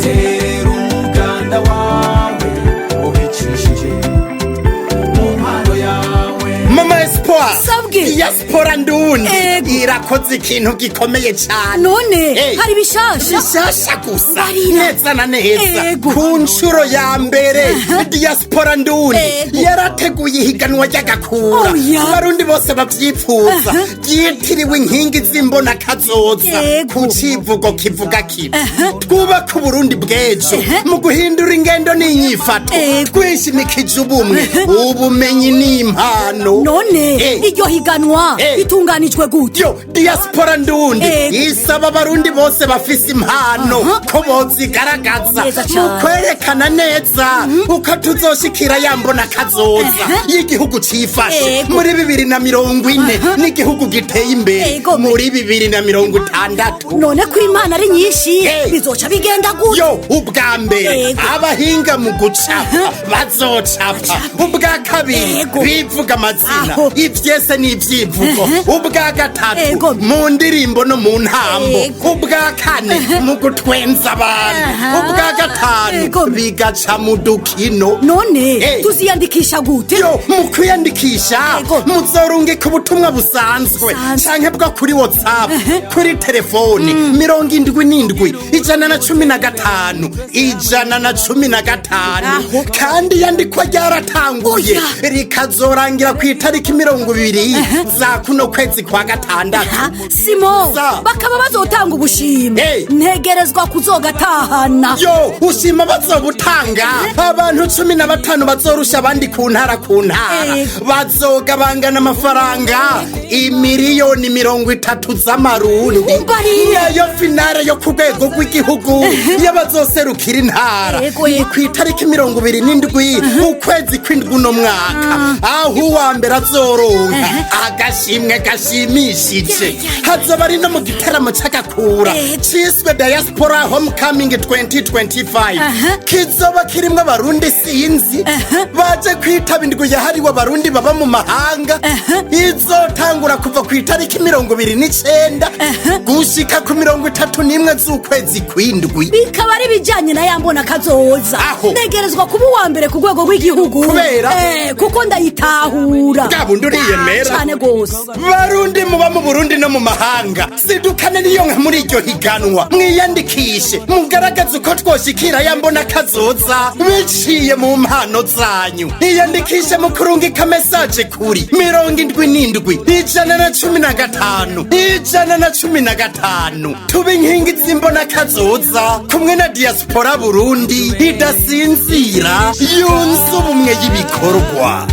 Tera umuganda wawe ubicishije mu mpano yawe. Mama Espoir. Sabwe. Diaspora Ndundi Ego. irakoze ikintu gikomeye cyane. None Hey. hari bishasha? Bishasha gusa. Barira. Neza na neza. Ego. Ku nshuro ya mbere, Diaspora Ndundi Ego. yarateguye ihiganwa ry'agakura Oya. ku Barundi bose bavyipfuza, ryitiriwe Inkingi z'imbona kazoza, Ego. ku civugo kivuga kiti: "Twubake Uburundi bw'ejo mu guhindura ingendo n'inyifato, Ego. twishimikije ubumwe, ubumenyi n'impano." None iryo higanwa ritunganijwe gute? Yo, Diaspora Ndundi Ego. isaba Abarundi bose bafise impano ko bozigaragaza Neza mu cane. kwerekana neza uko tuzoshikira yambona kazoza y'igihugu cifashe Ego. muri 2040 n'igihugu giteye imbere Ego. muri 2060. None ko imana ari nyinshi, bizoca bigenda gute? Yo, ubwa mbere, Ego. abahinga mu gucapa bazocapa. Ubwa kabiri, bivuga amazina, Aho. ivyese n'ivyivugo. Ubwa gatatu, Ego. mu ndirimbo no mu ntambo. Ubwa kane, mu gutwenza abantu. Ubwa gatanu, bigaca mu dukino. None tuziyandikisha gute? Yo, mu kwiyandikisha, muzorungika ubutumwa busanzwe Busanzwe. canke bwo kuri WhatsApp kuri telefoni 77 115 115. Aho. Kandi yandikwa ryaratanguye, Oya. rikazorangira ku itariki 20 za kuno kwezi kwa gatandatu. Simo, Sa. bakaba bazotanga ubushimwe? Ntegerezwa kuzogatahana. Yo, ushima bazobutanga. Abantu 15 bazorusha abandi ku ntara ku ntara bazogabangana amafaranga imiliyoni 30 z'amarundi. Umbarira. Nayo finale yo ku rwego rw'igihugu y'abazoserukira intara Yego, yego. ni ku itariki 27 ukwezi kw'indwi uno mwaka, aho uwa mbere azoronka agashimwe gashimishije. Ya, ya, ya. Hazoba ari no mu gitaramo c'agakura ciswe Diaspora Homecoming 2025, kizoba kirimwo Abarundi sinzi baje kwitaba indwi yahariwe Abarundi baba mu mahanga, izotangura kuva ku itariki 29 gushika ku 31 z'ukwezi kw'indwi. Bikaba ari ibijanye na yambona kazoza. Aho. Ntegerezwa kuba uwa mbere ku rwego rw'igihugu. Kubera? Kuko ndayitahura. Bwa bundi uriyemera. Cane gose. Barundi muba mu Burundi no mu mahanga, sidukane niyo nka muri iryo higanwa, mwiyandikishe, mugaragaze uko twoshikira yambona kazoza biciye mu mpano zanyu. Iyandikishe mu kurungika message kuri 77 115 115. Tube inkingi z'imbona kazoza kumwe na Diaspora Burundi idasinzira, yunze ubumwe y'ibikorwa.